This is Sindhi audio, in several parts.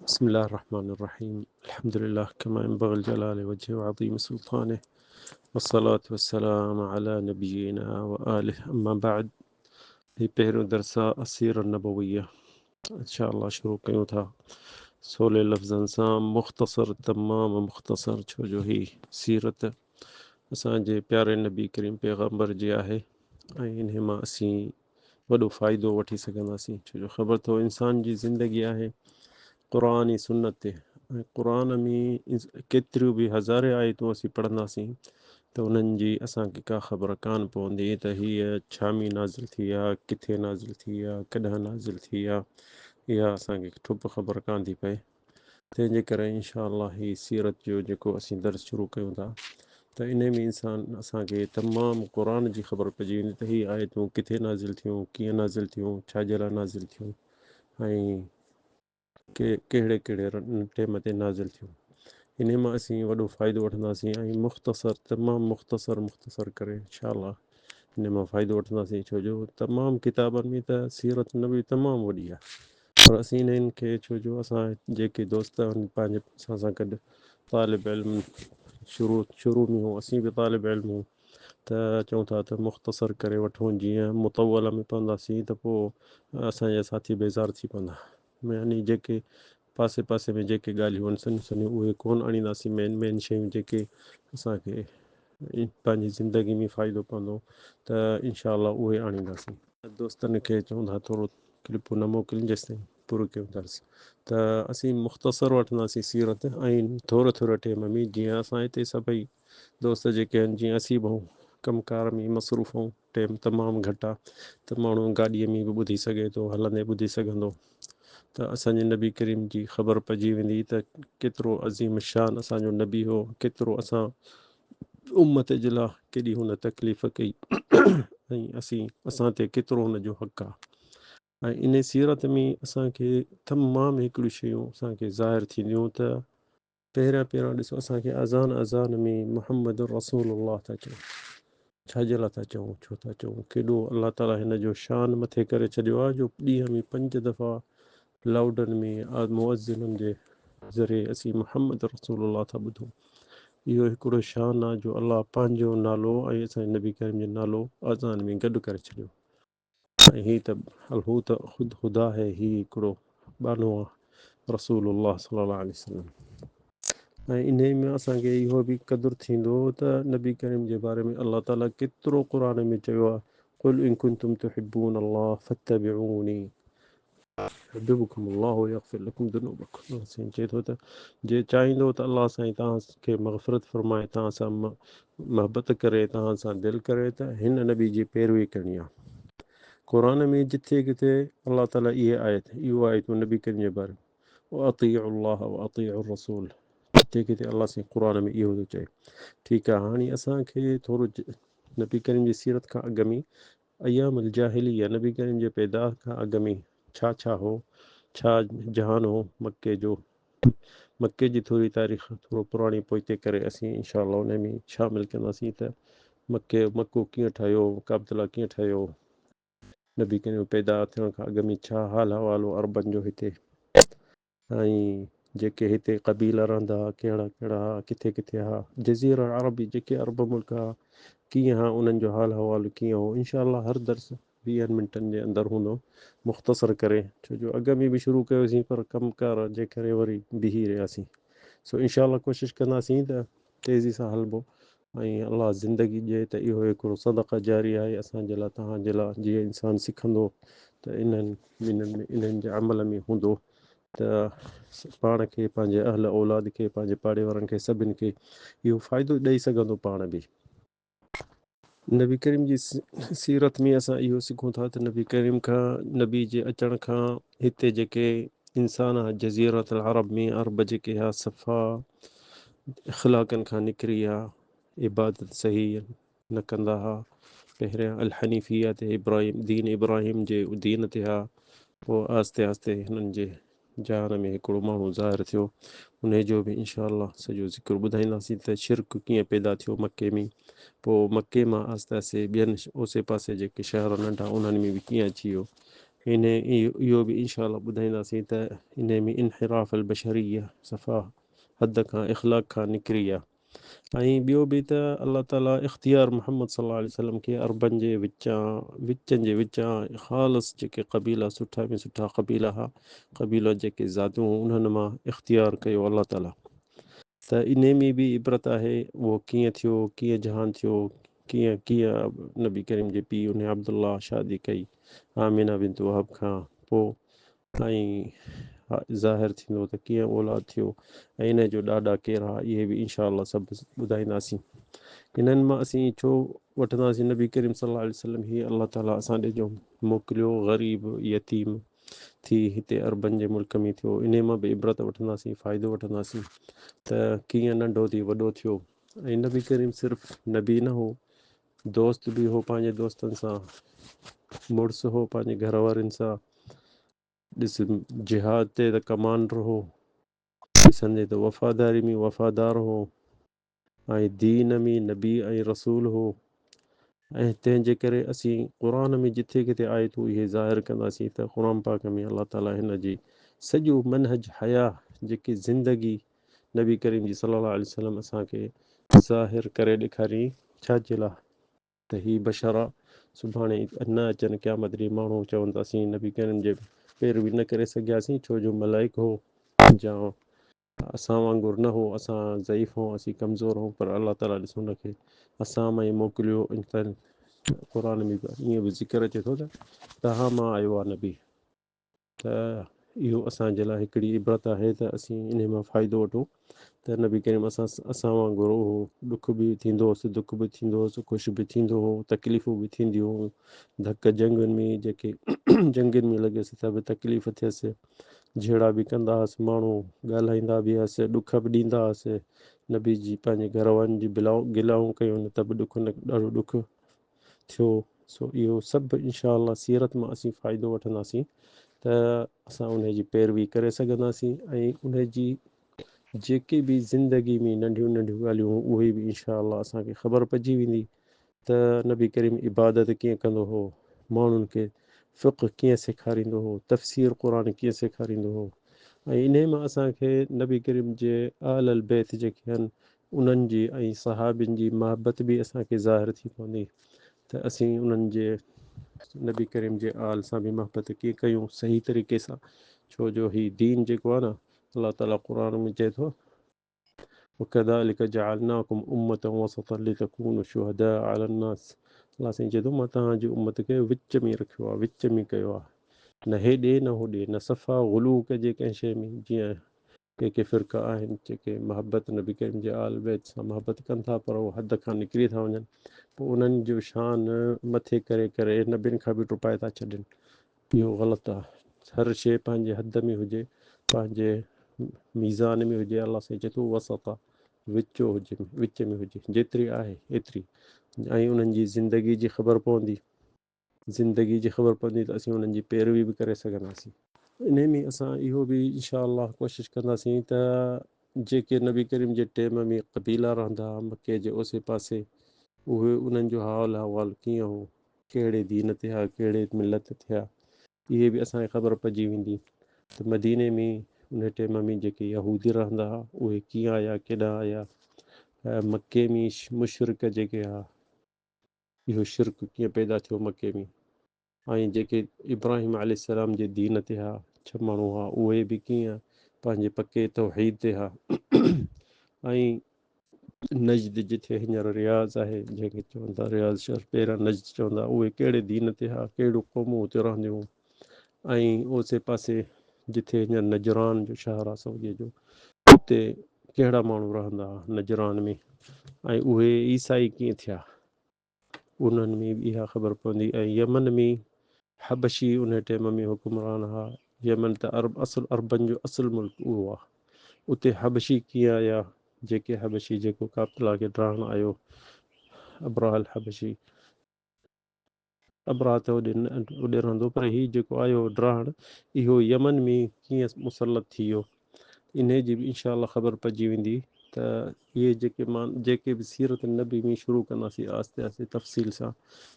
بسم الله الرحمن الرحيم. الحمد لله كما ينبغي لجلال وجهه وعظيم سلطانه، والصلاة والسلام على نبينا وآله. أما بعد، هي پهريون درس آ السيرة النبوية. ان شاء الله شروع ڪيون ٿا سولي لفظن سان، مختصر، تمام مختصر، ڇو جو هي سيرت اسان جي پياري نبي ڪريم پيغمبر جي آهي ۽ انهي مان اسين وڏو فائدو وٺي سگهنداسين، ڇو جو خبر اٿو انسان جي زندگي آهي قرآن ۽ سنت تي، ۽ قرآن ۾ ڪيتريون به هزارين آيتون اسين پڙهنداسين ته انهن جي اسان کي ڪا خبر ڪانه پوندي ته هيء ڇا ۾ نازل ٿي آ، ڪٿي نازل ٿي آ، ڪڏهن نازل ٿي آ، اها اسان کي ٺپ خبر ڪانه ٿي پئي. تنهن جي ڪري انشاء الله هي سيرت جو جيڪو اسين درس شروع ڪيون ٿا ته انهي ۾ انسان اسان کي تمام قرآن جي خبر پئجي ويندي ته هي آيتون ڪٿي نازل ٿيون، ڪيئن نازل ٿيون، ڇا جي لاء نازل ٿيون ۽ ڪهڙي ڪهڙي ٽيم تي نازل ٿيون. انهي مان اسين وڏو فائدو وٺنداسين ۽ مختصر، تمام مختصر مختصر ڪري انشاء الله انهي مان فائدو وٺنداسين، ڇو جو تمام ڪتابن ۾ ته سيرت نبي تمام وڏي آهي، پر اسين انهن کي ڇو جو اسان جيڪي دوست آهن پنهنجي اسان سان گڏ طالب علم شروع شروع ۾ هو، اسين به طالب علم هون، ته چئون ٿا ته مختصر ڪري وٺون، جيئن مطول ۾ پونداسين ته پوء اسان جا ساٿي بيزار ٿي پوندا. يعني جيڪي پاسي پاسي ۾ جيڪي ڳالهيون آهن سنهيون سنهيون اهي ڪونه آڻينداسين، مين مين شيون جيڪي اسان کي پنهنجي زندگي ۾ فائدو پوندو ته انشاء الله اهي آڻينداسين. دوستن کي چئون ٿا ٿورو ڪلپون نه موڪلين جيستائين پورو ڪيون درس، ته اسين مختصر وٺنداسين سيرت ۽ ٿورو ٿورو ٽيم ۾، جيئن اسان هتي سڀئي دوست جيڪي آهن، جيئن اسين به ڪم ڪار ۾ مصروف آهيون، ٽيم تمام گهٽ آ ته ماڻهو گاڏيء ۾ به ٻڌي سگهي ٿو، هلندي ٻڌي سگهندو، ته اسان جي نبي ڪريم جي خبر پئجي ويندي ته ڪيترو عظيم شان اسان جو نبي هو، ڪيترو اسان امت جي لاء ڪيڏي هن تڪليف ڪئي ۽ اسين اسان تي ڪيترو هن جو حق آ. ۽ انهي سيرت ۾ اسان کي تمام هڪڙيون شيون اسان کي ظاهر ٿينديون ته پهريان پهريان ڏسو اسان کي اذان اذان ۾ محمد رسول الله ٿا چئون، ڇا جي لاء ٿا چئون، ڇو ٿا چئون؟ ڪيڏو الله تعالي هن جو شان مٿي ڪري ڇڏيو آهي جو ڏينهن ۾ 5 دفعا لاؤڊن ۾ مؤذنن جي ذريعي اسين محمد رسول الله ٿا ٻڌون. اهو هڪڙو شان آهي جو الله پنهنجو نالو ۽ اسان جي نبي ڪريم جو نالو اذان ۾ گڏ ڪري ڇڏيو. ۽ هي ته هو ته خود خدا آهي، هي هڪڙو ٻانهو آهي رسول الله صلي الله عليه وسلم. ۽ انهي ۾ اسان کي اهو به قدر ٿيندو ته نبي ڪريم جي باري ۾ الله تعالي ڪيترو قرآن ۾ چيو آهي، قل ان ڪنتم تحبون الله فاتبعوني يحببڪم الله ويغفر لڪم ذنوبڪم. الله سائين چئي ٿو ته جي چاهيندو ته الله سائين توهان کي مغفرت فرمائي، توهان سان محبت ڪري، توهان سان دل ڪري ته هن نبي جي پيروي ڪرڻي آهي. قرآن ۾ جٿي ڪٿي الله تعالي اهي آيت، اهو آيتون نبي ڪريم جي باري ۾ واطيعوا الله واطيعوا الرسول، جٿي ڪٿي الله سائين قرآن ۾ اهو ٿو چئي. ٺيڪ آهي، هاڻي اسان کي ٿورو نبي ڪريم جي سيرت کان اڳ ۾ ايام الجاهليه، نبي ڪريم جي پيدا کان اڳ ۾ ڇا ڇا هو، ڇا جهان هو مڪي جو، مڪي جي ٿوري تاريخ ٿورو پراڻي پوئتي ڪري اسين انشاء الله انهي ۾ شامل ڪنداسين ته مڪي مڪو ڪيئن ٺهيو، ڪعبة الله ڪيئن ٺهيو، نبي ڪريم پيدا ٿيڻ کان اڳ ۾ ڇا حال احوال هو عربن جو هتي. ۽ جيڪي هتي قبيلا رهندا ها ڪهڙا ڪهڙا ها، ڪٿي ڪٿي ها، جزيره العربي جيڪي عرب ملڪ ها ڪيئن ها، انهن جو حال احوال ڪيئن هو. انشاء الله هر درس 20 منٽن جي اندر هوندو مختصر ڪري، ڇو جو اڳ ۾ به شروع ڪيوسين پر ڪم ڪار جي ڪري وري بيهي رهياسين. سو انشاء الله ڪوشش ڪنداسين ته تيزي سان هلبو ۽ الله زندگي ڏئي ته اهو هڪڙو صدقه جاري آهي اسان جي لاء توهان جي لاء، جيئن انسان سکندو ته انهن انهن ۾ انهن جي عمل ۾ هوندو ته پاڻ کي پنهنجي اهل اولاد کي پنهنجي پاڙي وارن کي سڀن کي اهو فائدو ڏئي سگهندو پاڻ به. نبي ڪريم جي سيرت ۾ اسان اهو سکون ٿا ته نبي ڪريم کان نبي جي اچڻ کان هتي جيڪي انسان ها جزيرة العرب ۾ عرب جيڪي ها صفا اخلاقن کان نڪري ها، عبادت صحيح نه ڪندا ها، پهريان الحنيفيه تي ابراهيم دين ابراهيم جي دين تي ها، پوء آهستي آهستي هنن جي جهان ۾ هڪڙو ماڻهو ظاهر ٿيو، انهي جو به انشاء الله سڄو ذڪر ٻڌائينداسين ته شرڪ ڪيئن پيدا ٿيو مڪي ۾، پوء مڪي مان آهستي آهستي ٻين اوسي پاسي جيڪي شهر ننڍا انهن ۾ به ڪيئن اچي ويو. انهي اهو به انشاء الله ٻڌائينداسين ته انهي ۾ انحراف البشريه صفا حد کان اخلاق کان نڪري آ. ۽ ٻيو به ته الله تعالي اختيار محمد صلي الله عليه وسلم کي عربن جي وچان وچن جي وچان خالص جيڪي قبيلا سٺا ۾ سٺا قبيلا ها قبيلا جيڪي ذاتيون انهن مان اختيار ڪيو الله تعالي ته انهي ۾ به عبرت آهي اهو ڪيئن ٿيو ڪيئن جهان ٿيو ڪيئن ڪيئن نبي ڪريم جي پيء انهي عبدالله شادي ڪئي آمنه بنت وهب کان پوء ۽ ظاهر ٿيندو ته ڪيئن اولاد ٿيو ۽ انهي جو ڏاڏا ڪير ها اهي به انشاء الله سڀ ٻڌائينداسين. انهن مان اسين ڇو وٺنداسين نبي ڪريم صلي الله عليه وسلم هي الله تعالي اسان ڏي جو موڪليو غريب يتيم ٿي هتي عربن جي ملڪ ۾ ٿيو انهي مان به عبرت وٺنداسين فائدو وٺنداسين ته ڪيئن ننڍو ٿي وڏو ٿيو ۽ نبي ڪريم صرف نبي نه هو دوست به هو پنهنجي دوستن سان مڙس هو پنهنجي گهر وارن سان ڏس جهاد تي ته ڪمانڊر هو ڏسندي ته وفاداري ۾ وفادار هو ۽ دين ۾ نبي ۽ رسول هو ۽ تنهن جي ڪري اسين قرآن ۾ جٿي ڪٿي آيتون اهي ظاهر ڪنداسين ته قرآن پاڪ ۾ الله تعالي هن جي سڄو منهج حياة جيڪي زندگي نبي ڪريم جي صلي الله عليه وسلم اسان کي ظاهر ڪري ڏيکاري ڇا جي لاء ته هي بشر سڀاڻي نه اچن قيامت ڏينهن ماڻهو چون ته اسين نبي ڪريم جي پيروي نه ڪري سگهياسين ڇو جو ملائڪ هو جا اسان وانگر نه هو اسان ضعيف هون اسين ڪمزور هون پر الله تعالي ڏس هن کي اسان مان ئي موڪليو قرآن ۾ به ائين به ذڪر اچي ٿو ته توهان مان آيو آهي نبي ته اهو اسان جي لاء هڪڙي عبرت آهي ته اسين انهي مان فائدو وٺون ته نبي ڪريم اسان اسان وانگر هو ڏک به ٿيندو هوس دک به ٿيندو هوس خوش به ٿيندو هو تڪليفون به ٿينديون هيون ڌڪ جنگين ۾ جيڪي جنگين ۾ لڳيس ته به تڪليف ٿيس جهيڙا به ڪندا هئس ماڻهو ڳالهائيندا به هئس ڏک به ڏيندا هئس نبي جي پنهنجي گهر وارن جي گلائون ڪيون ته به ڏک ڏاڍو ڏک ٿيو سو اهو سڀ انشاء الله سيرت مان اسين فائدو وٺنداسين ته اسان انهي جي پيروي ڪري سگهنداسين ۽ انهي جي جيڪي به زندگي ۾ ننڍيون ننڍيون ڳالهيون اهي به انشاء الله اسان کي خبر پئجي ويندي ته نبي ڪريم عبادت ڪيئن ڪندو هو ماڻهن کي فقه ڪيئن سيکاريندو هو تفسير قرآن ڪيئن سيکاريندو هو ۽ انهي مان اسان کي نبي ڪريم جي اهل البيت جيڪي آهن انهن جي ۽ صحابين جي محبت به اسان کي ظاهر ٿي پوندي ته اسين انهن جي نبي ڪريم جي آل سان به محبت ڪيئن ڪيون صحيح طريقي سان ڇو جو هي دين جيڪو آهي نه الله تعالي قرآن ۾ چئي ٿو وڪذلڪ جعلناڪم امة وسطا لتڪونوا شهداء علي الناس الله سائين چئي ٿو مان توهان جي امت کي وچ ۾ رکيو آهي وچ ۾ ڪيو آهي نه هيڏي نه هوڏي نه صفا غلو ڪجي ڪنهن شيء ۾ جيئن ڪي ڪي فرقا آهن جيڪي محبت نبي ڪريم جي آل بيت سان محبت ڪن ٿا پر اهي حد کان نڪري ٿا وڃن پوء انهن جو شان مٿي ڪري ڪري نبين کان به ٽپائي ٿا ڇڏين اهو غلط آهي هر شيء پنهنجي حد ۾ هجي پنهنجي ميزان ۾ هجي الله سائين چئي ٿو وسط وچو هجي وچ ۾ هجي جيتري آهي ايتري ۽ انهن جي زندگي جي خبر پوندي زندگي جي خبر پوندي ته اسين انهن جي پيروي به ڪري سگهنداسين. انهي ۾ اسان اهو به انشاء الله ڪوشش ڪنداسين ته جيڪي نبي ڪريم جي ٽيم ۾ قبيلا رهندا ها مڪي جي اوسي پاسي اهي انهن جو حال احوال ڪيئن هو ڪهڙي دين تي ها ڪهڙي ملت تي ها اهي به اسان کي خبر پئجي ويندي ته مديني ۾ انهي ٽيم ۾ جيڪي يهودي رهندا ها اهي ڪيئن آيا ڪيڏانهن آيا مڪي ۾ مشرڪ جيڪي ها اهو شرڪ ڪيئن پيدا ٿيو مڪي ۾ ۽ جيڪي ابراهيم عليه السلام جي دين تي ها ڇهه ماڻهو ها اهي به ڪيئن پنهنجي پڪي توحيد تي ها ۽ نجد جتي هينئر رياض آهي جنهن کي چون ٿا رياض شهر پهريان نجد چوندا اهي ڪهڙي دين تي ها ڪهڙيون قومون اتي رهنديون ۽ اوسي پاسي جتي هينئر نجران جو شهر آهي سعودي جو اتي ڪهڙا ماڻهو رهندا ها نجران ۾ ۽ اهي عيسائي ڪيئن ٿيا انهن ۾ به اها خبر پوندي ۽ يمن ۾ حبشي ان ٽيم ۾ حڪمران ها يمن ته عرب اصل عربن جو اصل ملڪ اهو آ اتي حبشي ڪيئن آيا جيڪي حبشي جيڪو ڪعبة الله کي ڊاهڻ آيو ابرهه الحبشي ابرهه ته اوڏي اوڏي رهندو پر هي جيڪو آيو ڊاهڻ اهو يمن ۾ ڪيئن مسلط ٿي ويو انهي جي به انشاء الله خبر پئجي ويندي ته اهي جيڪي مان جيڪي به سيرت النبي ۾ شروع ڪنداسين آهستي آهستي تفصيل سان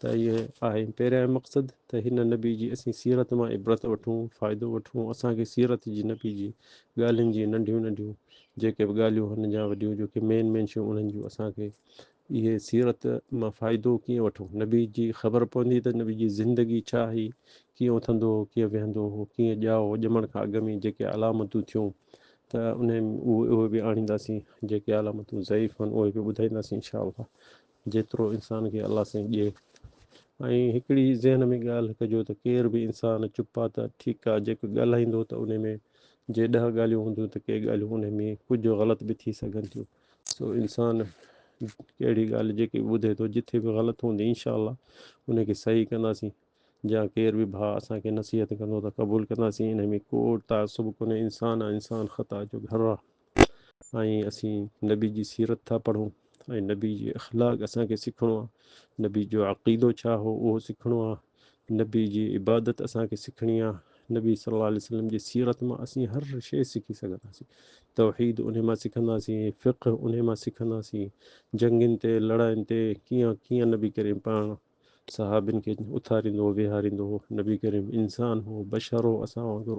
ته اهي آهي پهريان مقصد ته هن نبي جي اسين سيرت مان عبرت وٺون فائدو وٺون اسان کي سيرت جي نبي جي ڳالهين جي ننڍيون ننڍيون جيڪي به ڳالهيون هن جا وڏيون جيڪي مين مين شيون انهن جون اسان کي اهي سيرت مان فائدو ڪيئن وٺون نبي جي خبر پوندي ته نبي جي زندگي ڇا هئي ڪيئن اٿندو هو ڪيئن ويهندو هو ڪيئن ڄائو ڄمڻ کان اڳ ۾ جيڪي علامتون ٿيون ته انهي اهي به آڻينداسين جيڪي علامتون ضعيف آهن اهي به ٻڌائينداسين انشاء الله جيترو انسان کي الله سائين ڏئي ۽ هڪڙي ذهن ۾ ڳالهه ڪجو ته ڪير به انسان چپ آ ته ٺيڪ آ جيڪو ڳالهائيندو ته انهي ۾ جي ڏهه ڳالهيون هونديون ته ڪي ڳالهيون انهي ۾ ڪجهه غلط به ٿي سگهن ٿيون سو انسان ڪهڙي ڳالهه جيڪي ٻڌي ٿو جٿي به غلط هوندي انشاء الله ان کي صحيح ڪنداسين جا ڪير به ڀاء اسان کي نصيحت ڪندو ته قبول ڪنداسين ان ۾ ڪو تعصب ڪونهي انسان آ انسان خطا جو گهر آ ۽ اسين نبي جي سيرت ٿا پڙهون ۽ نبي جي اخلاق اسان کي سکڻو آ نبي جو عقيدو ڇا هو اهو سکڻو آ نبي جي عبادت اسان کي سکڻي آ نبي صلي الله عليه وسلم جي سيرت مان اسين هر شيء سکي سگهنداسين توحيد انهي مان سکنداسين فقه انهي مان سکنداسين جنگين تي لڙاين تي ڪيئن ڪيئن نبي ڪريم پاڻ صحابين کي اٿاريندو هو ويهاريندو هو نبي ڪريم انسان هو بشر هو اسان وانگر.